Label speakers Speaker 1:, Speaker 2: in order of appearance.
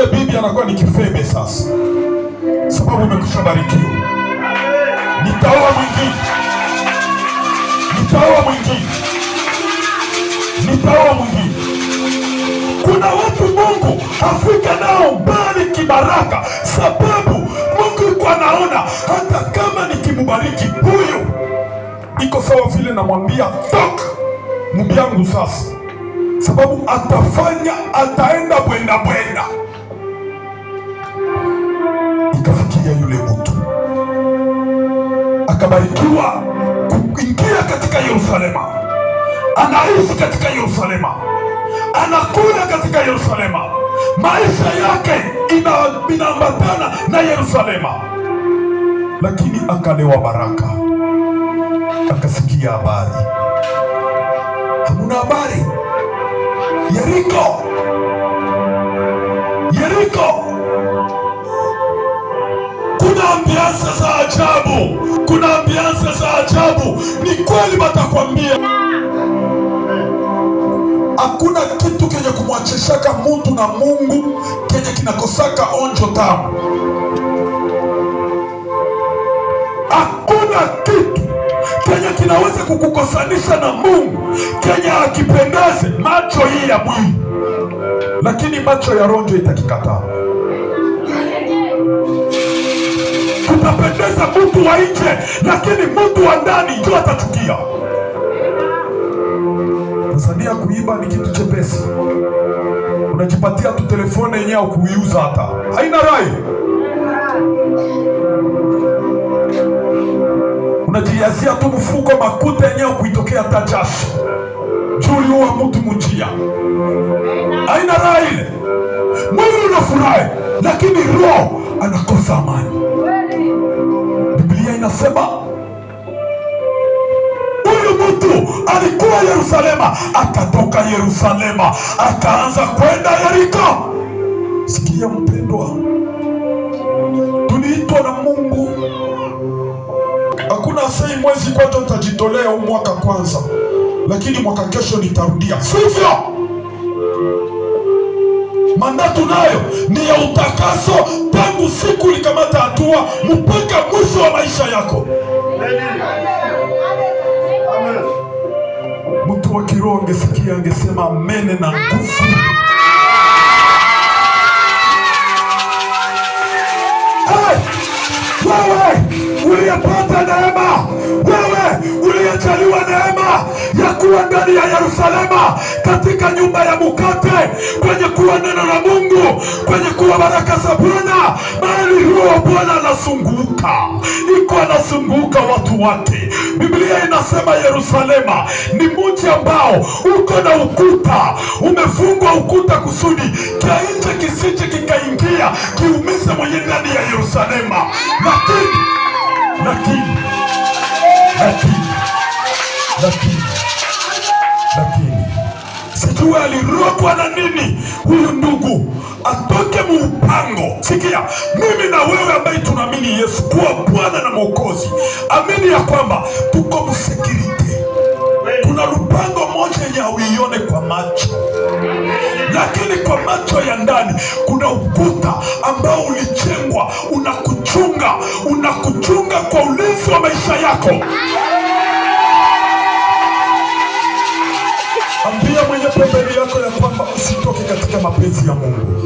Speaker 1: Ule bibi anakuwa ni kifebe sasa, sababu umekwisha barikiwa. Nitaoa mwingine, nitaoa mwingine, nitaoa mwingine. Kuna watu Mungu afika nao mbali kibaraka, sababu Mungu yuko anaona hata kama nikimubariki huyu iko sawa vile namwambia toka mubyangu sasa, sababu atafanya ataenda bwenda bwenda. Ikafikia yule mtu akabarikiwa kuingia katika Yerusalema, anaishi katika Yerusalema, anakula katika Yerusalema, maisha yake inaambatana na Yerusalema, lakini akalewa baraka, akasikia habari. Hamuna habari? Yeriko, Yeriko kuna ambiance za ajabu, kuna ambiance za ajabu. Ni kweli watakwambia hakuna kitu kenye kumwachishaka mutu na Mungu kenye kinakosaka onjo tamu. Hakuna kitu kenye kinaweza kukukosanisha na Mungu kenye akipendeze macho hii ya mwili, lakini macho ya roho ndio itakikataa. Tutapendeza mtu wa nje, lakini mtu wa ndani ndio atachukia. Tanzania kuiba ni kitu chepesi, unajipatia tu telefone yenyewe kuiuza, hata haina rai. Unajiazia tu mfuko makuta yenyewe kuitokea hata jasho juu yuwa mtu munjia, haina rai ile. Mwili unafurahi, lakini roho anakosa amani. Biblia inasema huyu mtu alikuwa Yerusalema, akatoka Yerusalema akaanza kwenda Yeriko. Sikia mpendwa, tuliitwa na Mungu. Hakuna sei mwezi kwanza nitajitolea huu mwaka kwanza, lakini mwaka kesho nitarudia, sivyo? Mandat tunayo ni ya utakaso tangu siku ulikamata hatua mpaka mwisho wa maisha yako. Mtu wa kiroho angesikia angesema amene na nguvu. Hey, wewe uliyepata neema, wewe uliyejaliwa neema ya kuwa ndani ya Yerusalema, katika nyumba ya mkate, kwenye kuwa neno la Mungu, kwenye kuwa baraka za Bwana, mahali Roho Bwana anazunguka, iko anazunguka watu wake. Biblia inasema Yerusalema ni mji ambao uko na ukuta, umefungwa ukuta kusudi kia nje kisije kikaingia kiumize mwenye ndani ya Yerusalema. Lakini lakini lakini lakini lakini sijui alirogwa na nini huyu ndugu atoke muupango. Sikia, mimi na wewe ambaye tunaamini Yesu kuwa Bwana na Mwokozi, amini ya kwamba tuko mu sécurité. Kuna lupango moja yenye hauione kwa macho, lakini kwa macho ya ndani kuna ukuta ambao ulijengwa, unakuchunga, unakuchunga kwa ulinzi wa maisha yako. Ambia mwenye pembeni yako ya kwamba usitoke katika mapenzi ya Mungu.